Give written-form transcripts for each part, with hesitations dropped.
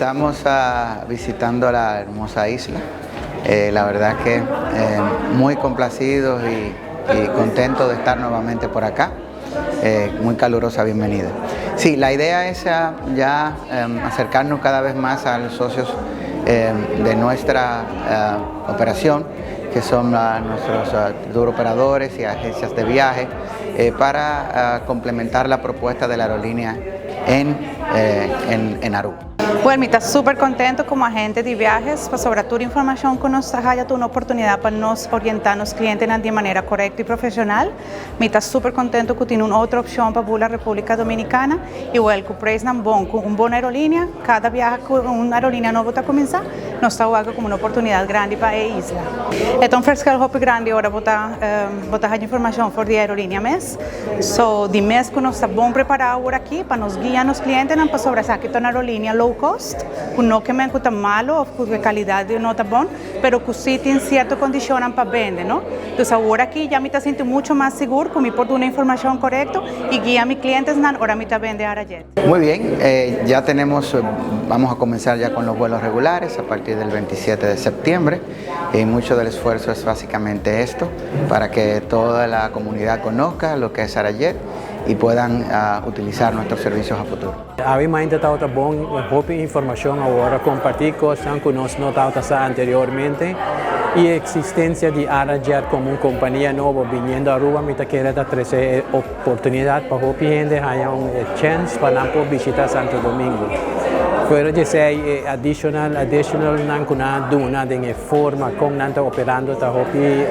Estamos visitando la hermosa isla. La verdad que muy complacidos y contentos de estar nuevamente por acá. Muy calurosa bienvenida. Sí, la idea es ya acercarnos cada vez más a los socios de nuestra operación, que son nuestros tour operadores y agencias de viaje, para complementar la propuesta de la aerolínea en Aruba. Bueno, mi ta super contento como agente di viahe, pasobra tur informacion cu nos haya un oportunidad pa nos orienta nos clientenan di manera corecto y profesional. Mi ta super contento cu tin un otro opcion pa bula Republica Dominicana y wel cu prijsnan bon, cu un bon aerolinea, cada biahe cu un aerolinea nobo ta cuminsa, nos ta wak como un oportunidad grandi pa e isla. E un verschil hopi grandi ora bo ta informacion for di aerolinea mes. So, di mes cu nos ta bon prepara awor aki pa nos guia nos clientenan pasobra esaki ta un aerolinea low cost, cu no kiermen cu ta malo of cu e calidad no ta bon, pero cu si tin cierto condicion pa bende, no? Anto, awor aki ya mi ta sintiendo mucho mas sigur cu mi por duna informacion corecto y guia mi clientenan ora mi ta bende Arajet. Muy bien, ya tenemos, vamos a comenzar ya con los vuelos regulares a partir del 27 de septiembre y mucho del esfuerzo es básicamente esto, para que toda la comunidad conozca lo que es Arajet y puedan utilizar nuestros servicios a futuro. Awe mainta tabata bon, hopi informacion awor, comparti cos cu nos no tabata anteriormente y existencia di Arajet como un compania nobo biniendo Aruba, mi ta kere ta trece oportunidad pa hopi hende haya un chance pa nan por bishita Santo Domingo. Fuera di esey additional nan cu nan a duna den forma con nan ta operando ta hopi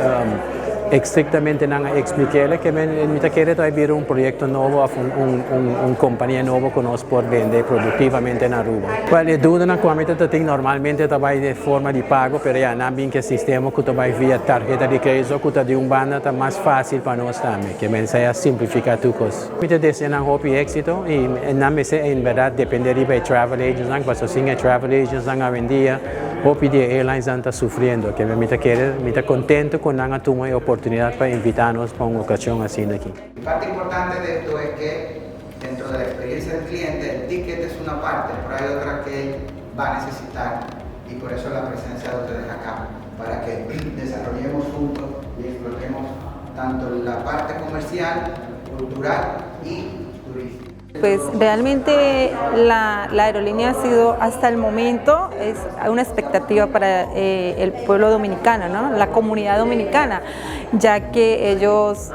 estrictamente nan a explica cu mi ta kere ta bira un proyecto nobo of un compania nobo cu nos por bende productivamente na Aruba. Well, e duda na cual mi ta tin normalmente ta bay di forma di pago, pero ya nan bin cu sistema cu ta bay via tarheta di credito cu ta di un banda ta mas facil pa nos tambe, kiermen a simplifica tur cos. Mi ta desea nan hopi exito y nan mester en berdad depende di travel agents nan, pasobra sin travel agents nan awendia, hopi di airlines nan ta sufriendo, kiermen mi ta kere, mi ta contento cu nan a tuma e oportunidad pa invita nos pa un ocasion asina aki. Parte importante de esto es que dentro de la experiencia del cliente, el ticket es una parte, pero hay otra que él va a necesitar y por eso la presencia de ustedes acá, para que desarrollemos juntos y explotemos tanto la parte comercial, cultural y turística. Pues realmente la aerolínea ha sido hasta el momento es una expectativa para el pueblo dominicano, ¿no? La comunidad dominicana, ya que ellos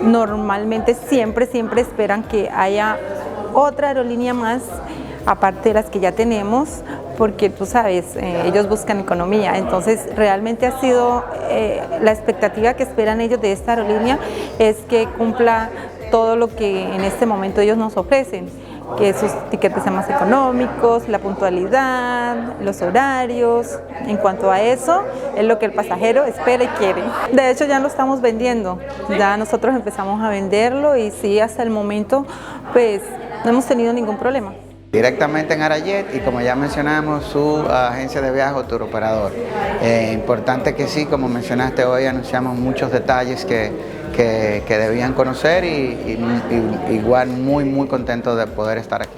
normalmente siempre, siempre esperan que haya otra aerolínea más, aparte de las que ya tenemos, porque tú sabes, ellos buscan economía. Entonces, realmente ha sido la expectativa que esperan ellos de esta aerolínea es que cumpla todo lo que en este momento ellos nos ofrecen, que sus tiquetes sean más económicos, la puntualidad, los horarios. En cuanto a eso, es lo que el pasajero espera y quiere. De hecho, ya lo estamos vendiendo, ya nosotros empezamos a venderlo y sí, hasta el momento, pues no hemos tenido ningún problema. Directamente en Arajet y, como ya mencionamos, su agencia de viaje o tour operador. Importante que sí, como mencionaste hoy, anunciamos muchos detalles que debían conocer y igual muy, muy contento de poder estar aquí.